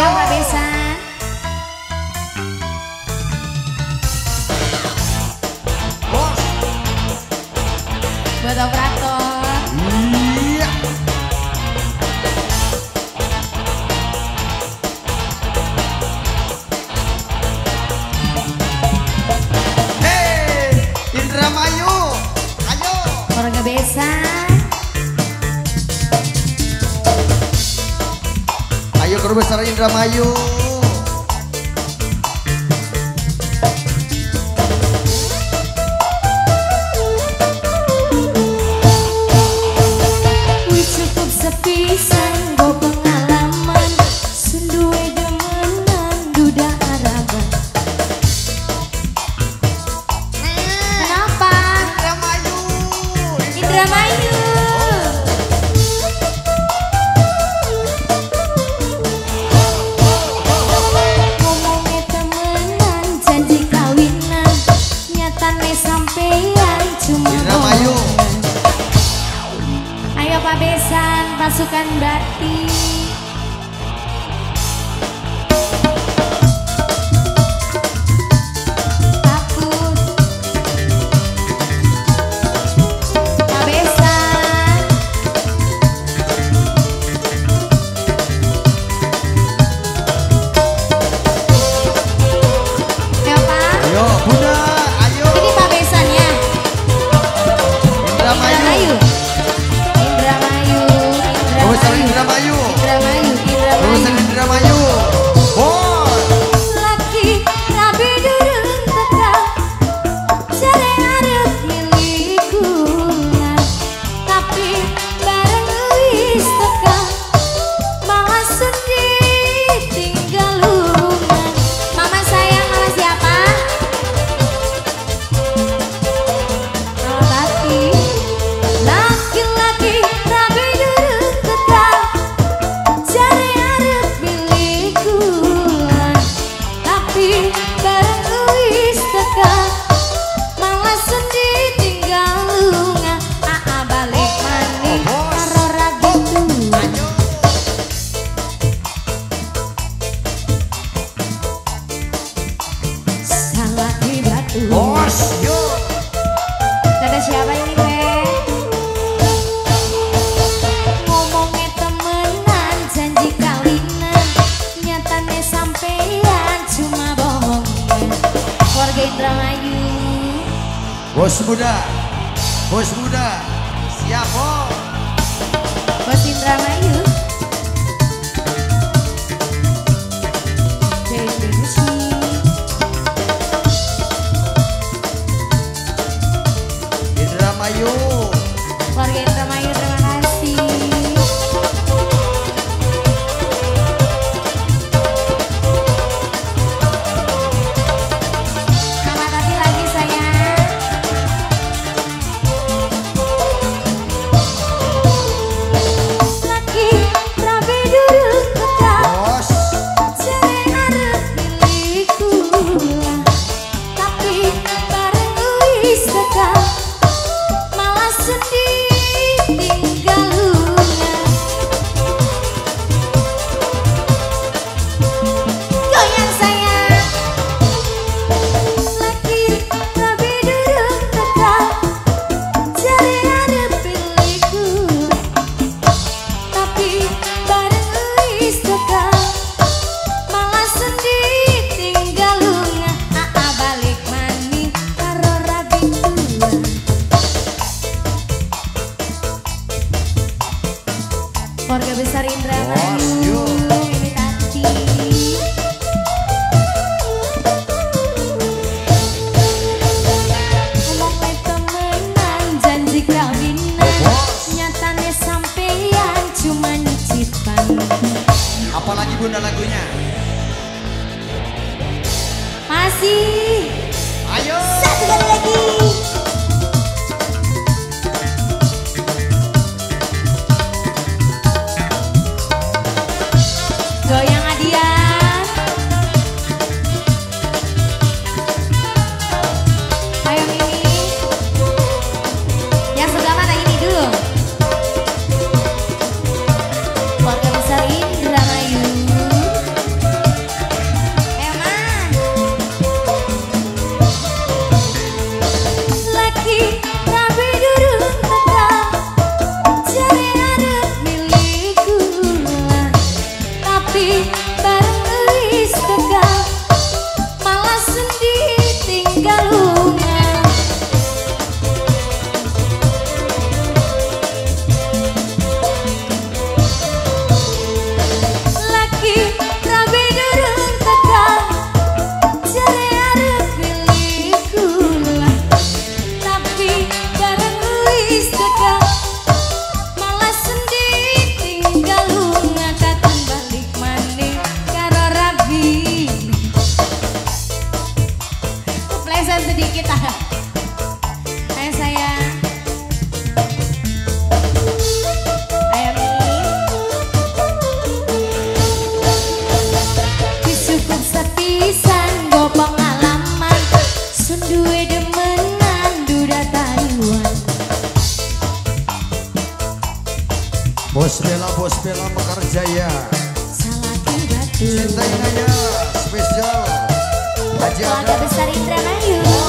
Ayo Pak Besan. Bos. Buat operator. Iya. Hey, Indramayu. Ayo. Keluarga Besan. Ayo ke besar Indramayu. Wis cukup sepisan go pengalaman, sunduwe demenan duda araban. Kenapa? Indramayu. Indramayu. Indramayu. Ayo Pak Besan, pasukan Bati. Takut. Pak Besan. Ayo Pak. Ayo Bunda, ayo. Ini Pak Besan ya. Indramayu. Indramayu. Indramayu. Indramayu. Indramayu. Indramayu. Indramayu. Bos. Laki rabi durung teka, jare arep milih kula, tapi bareng wis teka malah sedih tinggal lunga. Mama sayang, mama siapa? Mama Tati. Laki-laki rabi durung teka, jare arep milih kula, tapi bareng wis teka malah sedih tinggal lunga. Aa balik maning karo rabi tua. Ayo. Salah di batu. Bos, yo. Kata siapa ini teh? Ngomongnya temenan, janji kawinan, nyatane sampeyan cuma bohongan. Keluarga Indramayu. Bos muda. Bos muda. Siap, bos. Bos Indramayu. Indonesia. Indramayu. Keluarga Indramayu, terima kasih. Mama Tati lagi sayang. Laki rabi durung teka, Bos. jare arep milih kula, tapi bareng wis teka malah sedih tinggal lunga. Goyang sayang. Laki rabi durung teka, jare arep pilih kula, tapi bareng wis teka malah sedih tinggal lunga. Aa balik maning karo rabi tua. Keluarga besar Indramayu, ini Tati. Ngomongnya temenan, janji kawinan, nyatane sampeyan cuma nyicipan. Apalagi Bunda lagunya? Masih Ayo. satu kali lagi. Goyang Adian. Ayo Mimi. Yang sebelah mana ini dulu? Keluarga besar Indramayu. Bos Bella Mekar Jaya. Cinta Inaya spesial Haji Keluarga besar Indramayu.